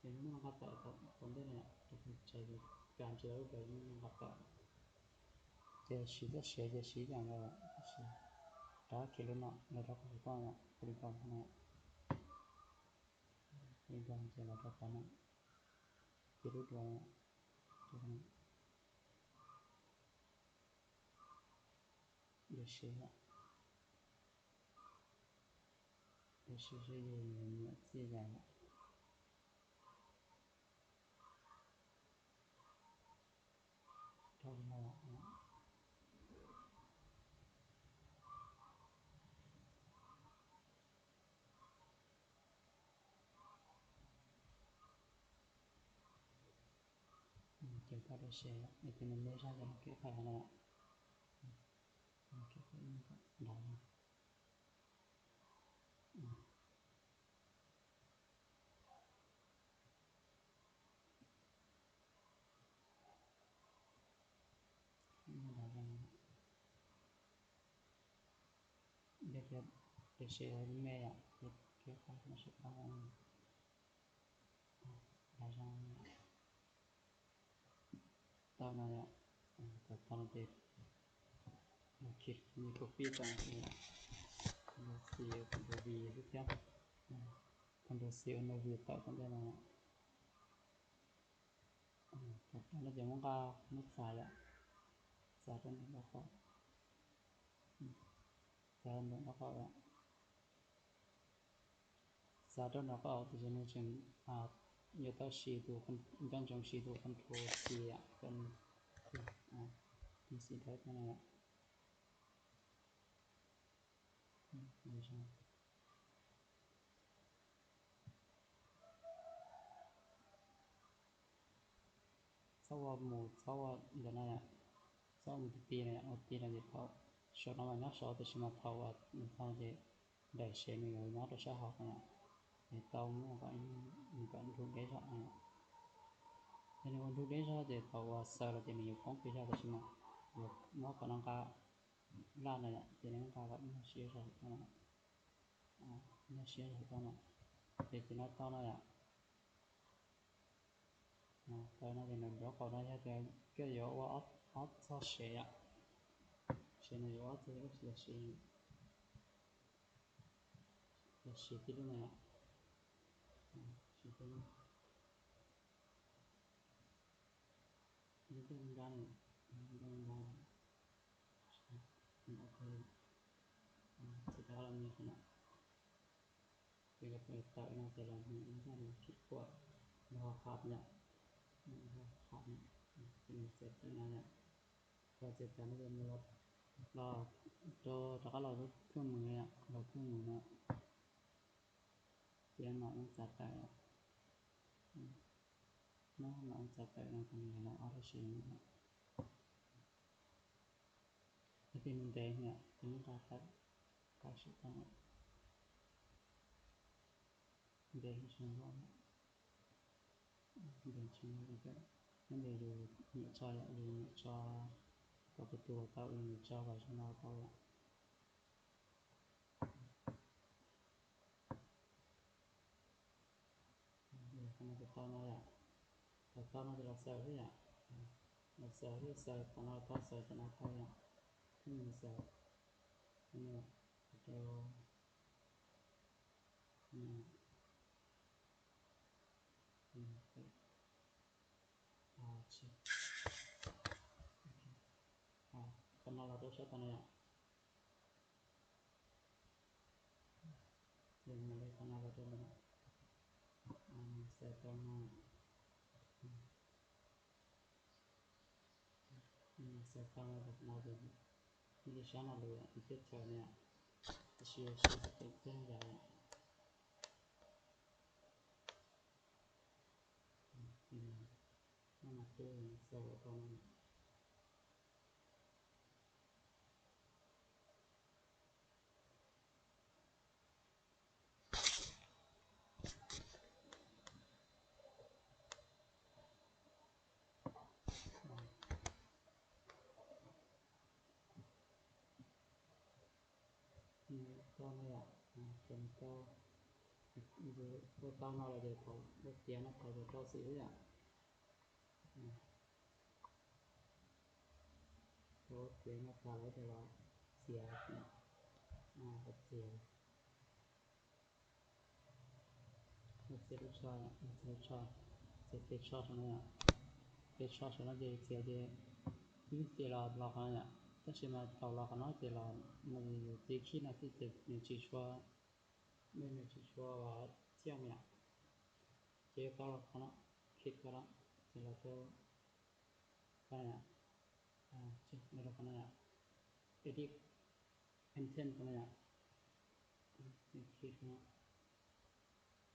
Ces muab nqa tawm tau ntej no, tus tsais ces ka ntsis lub ntawd muab nqa tawm. Ces siv txoj siav ces siv ib yam nkaus, rov qab khiav lub no, los rau qhov koj, ua li ko no, ua li ko ces los rau qhov no, ces lub dua, dua siv, dua siv seb yus nyiam txij yam dhau no. Ces tau dua siv, ces nws me zog ces kev qhais no, kev qhais ntawd. Yog tias dua siv me yom, ces kev qhais no sawv tau, dav zoo. Tau no yom, tau no ces nws copy tau, Ctrl C, Ctrl V xwb thiab, Ctrl C, Ctrl V tawm tau ntej no. Tau no ces muab nqa, muab txav yom, txav rau ntawm nraub qaum, txav rau ntawm nraub qaum yom. Txav rau nraub qaum tiam sis nws tseem yuav tau siv tus, nco ntsoov siv tus Ctrl C, Ctrl C rau no. Txhob ua mus, txhob ua ntawm no yom, txhob ua mus ti ti no yom, ua ti no ces thaum, saum no mas nyob saud tiam sis mas thaum uas nws tau ces daim sev nws yuav nyob rau sab hauv no yom, ces tau muab kom nrug deb zog no yom. Yog nws ua nrug deb zog ces thaum uas xaws los ces nws yuav poob pes zog tiam sis mas yuav muab kom nws nqa laj no yom, ces nws nqa kom ib nyuag siab zog tau no, ib nyuag siab zog tau no, ces ces no tau no yom. Tau no ces nws nraub qaum no yog tias koj yuav ua ob txoj sev yom, sev no yuav ob txoj, yog siv, yog siv tib lub no yom, siv tib lub, lub nrab no, lub nrab no, ces rov qab los mus qhov no, ces koj tawm no ces los mus ib zaj no khib khuam, nws ho qhab yom, nws ho qhab yom, ces nws txiav tawm no yom, tau txiav tawm no ces nws los rau, rov qab los lub kheej mws yom, los kheej mws no, ces mam mus txav tawm, mam mus txav tawm no ces nws los ob lub sev no. Yog tias nws ntev yom, ces muab nqa tawm, nqa siv tau, ntev zoo zoo, ntev tsis ntev, nyob ntawm yus nyiam tso yom, yus nyiam tso kom tus tus tau, yus nyiam tso kom zoo no tau yom. Qhov no ces tau no yom, thaum tau no ces los xaws xwb yom, los xaws xwb, xaws tom no tau, xaws tom no tau yom, xaws rau qhov no los rau sab tau no yom. Ces nws li qhov no los rau no, xaws tau no, xaws tau no ces cia li sab no lawm, ces thiaj txhaws na, tab sis siv tau pem tej yam. Ces no mas twb xaws ua tau no. Tau no yom, ces nws tau, Ua tau no los ces thaum ua tiav no thaum rau xim xwb yom. Thaum ua tiav no tas lawm ces los txiav, los txiav, los txiav lub tsho, txiav lub tsho, txiav pem tsho saum no yom. Pem tsho saum no ces txiav ces ib txhia los los qhov no yom, tab sis mas thaum los qhov no ces los nws tiv khib no xwb ces nws tsis tshua, nws tsis tshua txhiaj yom. Ces tau los qhov no, khij qhov no, ces los rau qhov no yom, los rau qhov no yom, edit content qhov no yom,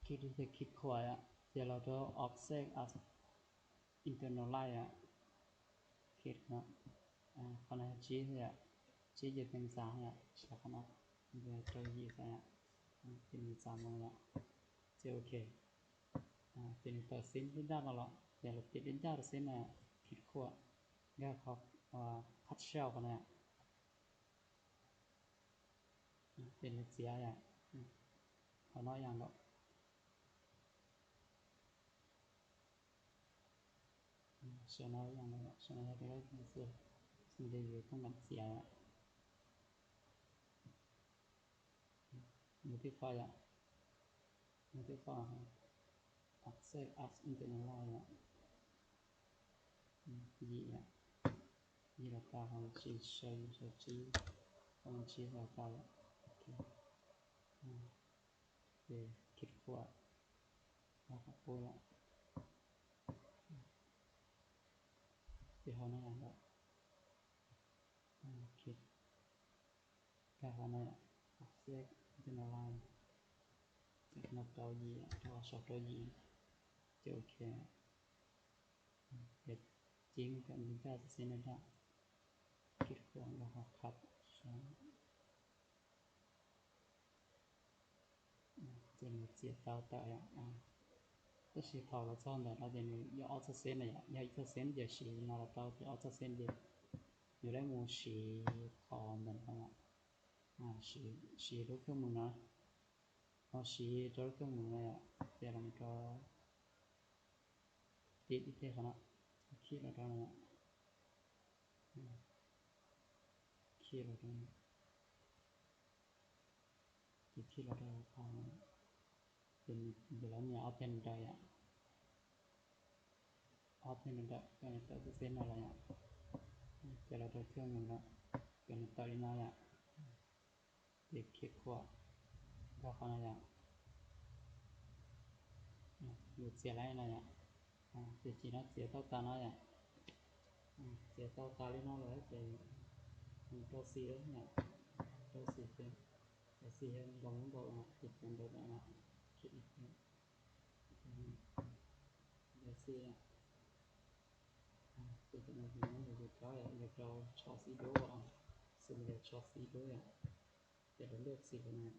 khij, khij qhov yom, ces los rau offset as internal line yom, khij qhov no, qhov no yog tsib yom, tsib ces pheej xav yom, xav qhov no, rau yim xav yom, ces nws xav moo yom, ces ok. Ces nws tawm xib lub ncaj no los ces los tim lub ncaj rau xib no, khij qhuam, nkag qhov cut shell qhov no yom, ces nws txiav yom, qhov no yog lawm. Sau no yog, sau no yog rau lawv xwb, xws li yus thooj nkaim txiav yom. Nws twb qhov yom, nws twb qhov offset as internal line yom. Yim yom, yim los tau, ho tsis sau, yus sau tsib, ho tsib los tau yom. Ces khij qhuam, qhov qub yom, ces ho no yog lawm. Nkag qhov no yom, offset internal line, ces qhov no rau yim, rau saum rau yim, ces ok. Ces ceeb kom nws ncaj xwb xwb no yom, khij qhuam nkag qhov cut shell. Ces nws txiav tau tawm yom. Tab sis thaum los txog ntawm no ces nws yog ob txoj xeb na yom, yog ib txoj xeb ces siv no los tau, ces ob txoj xeb ces yus lawv mus siv qhov ntawm no, siv lub kheej mus no, ho siv rau lub kheej mus no yom, ces los rau tim ib teg qhov no, khij los rau no, khij los rau no, ces khij los rau qhov, ces lawv nias ob teg daws yom, ob teg daws kom nws tawm xwb xwb no los yom, ces los rau kheej mus no, kom nws tawm li no yom. Ces khij qhuam nkag qhov no yom, yus txiav li no yom, ces tsis no txiav tau tas no yom, txiav tau tas li no lawm ces mus rau xim lawm yom, rau xim ces, rau xim yog nkaus nkaus ces txiav ntawd no, khij, rau xim, ces cov no yus muab yus rau, yus rau tsho xib dub, xws li yog tsho xib dub yom, ces rau lwaj xim no,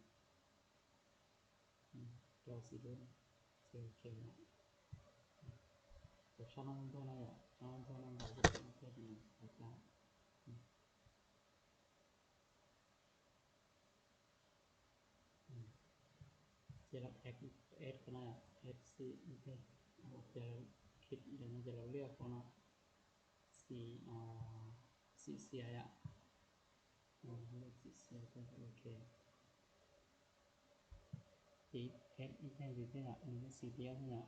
rau xim dub, ces ok yom. Ces tsho no ntog no yom, tsho no ntog no nkaus ces nws tawm tas. Ces los F, F qhov no, F C, ces khij ntawm no ces los lwaj qhov no, xim, xim xiav yom, lwaj xim xiav, ok. Ces F ib teg ntxiv thiab yom, nws muaj xim diab thiab yom.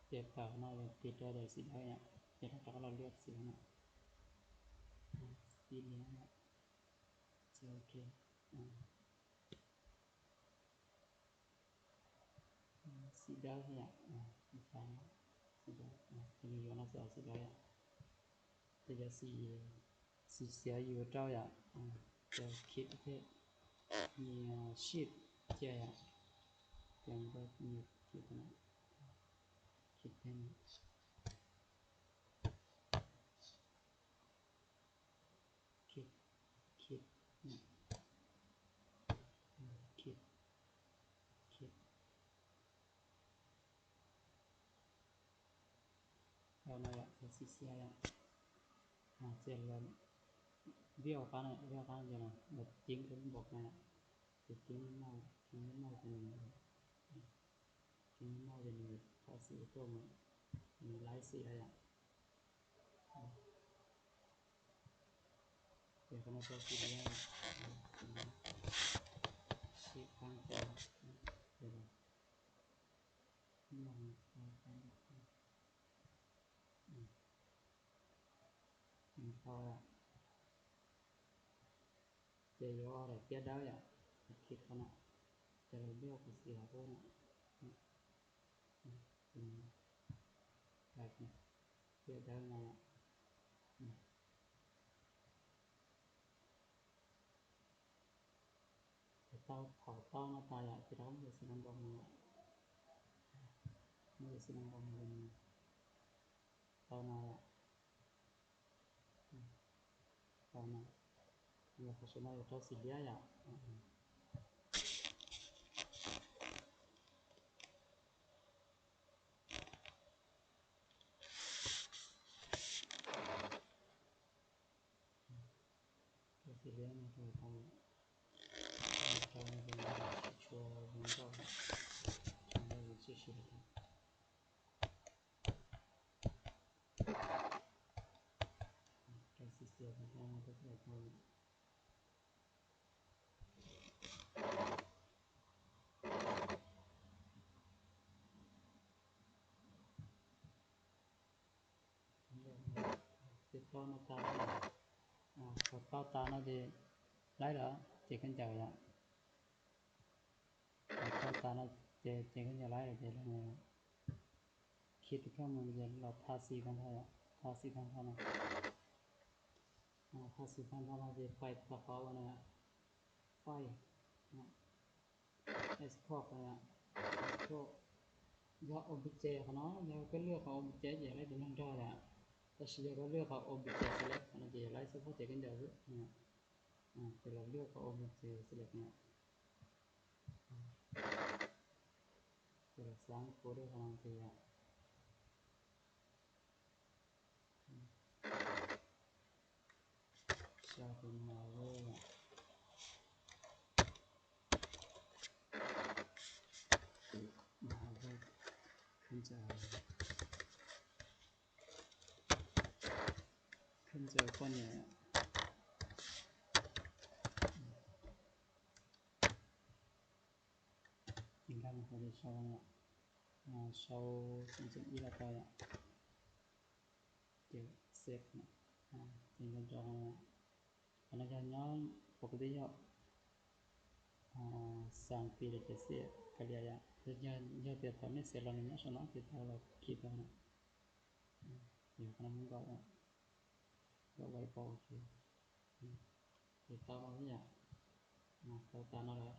Ces tawm no ces tig rau daim xim dawb yom, ces rov qab los lwaj xim no, xim diab yom, ces ok. Xim dawb thiab yom, xim dawb, ces nws yuav no xwb xim dawb yom. Ces yog xim, xim xiav yus rau yom, ces khij thiab, nias shift cia yom, ces nws, khij thiab, khij, khij, khij, khij. Rau no yom, xim xiav yom, ces los Vij hauv qab no, vij hauv qab no ces los ceeb rau lub npoo no, ces ceeb lub mauj, ceeb lub mauj ces nws, ceeb lub mauj ces nws thaj xim tuaj mus, nws laib xim lawm yom. Ces qhov no rau xim liab, sib qab ces, ces los, ces yuav daim tiab dawb yom, khij qhov no, ces los vij hauv qab xim los tuaj no, tiab dawb no. Ces tau thaum tau no tas yom, ces rov qab mus xim no nkaus mus, mus xim no nkaus mus, tau no yom, tau no, yog qhov saum no yog rau xim liab yom. Rau xim liab no rau tau, rau no ces tsis tshua zoo nkauj, zoo nkauj yus tsis siv tau. Rau xim xiav no rau tau. Ces tau no tas, thaum tau tas no ces laib lawm ces koj ncaws yom. Thaum tau tas no ces ces koj ncaws laib lawm ces los khij tus kheej mus ces los thaj xim tag nrho yom, thaj xim tag nrho no, thaj xim tag nrho no ces pais tau qhov uas no, file, export, export. Yog object qhov no yog koj lwaj qhov object ces laib tus nrog nrog yom, tab sis yog koj lwaj qhov object select qhov no ces laib xub pob ces koj ncaws xwb. Ces los lwaj qhov object select no, ces los xav folder qhov no ces sau tus no, Maiv, Maiv, Kheej Ntxawm poj niam. Ces nkag mus qhov sau, sau tseem tseem ib los tau yom. Ces save, ces nco ntsoov, qhov no yog nyob pov kuv twb yog xav tis los ces xij kav liam yom. Yog tias thaum nej xav los nws nyob saum no ces tau los khij tau no. Ces qhov no muab nkaum, nkaum ua ib paus ces, ces tau no xwb yom. Tau tas no lawm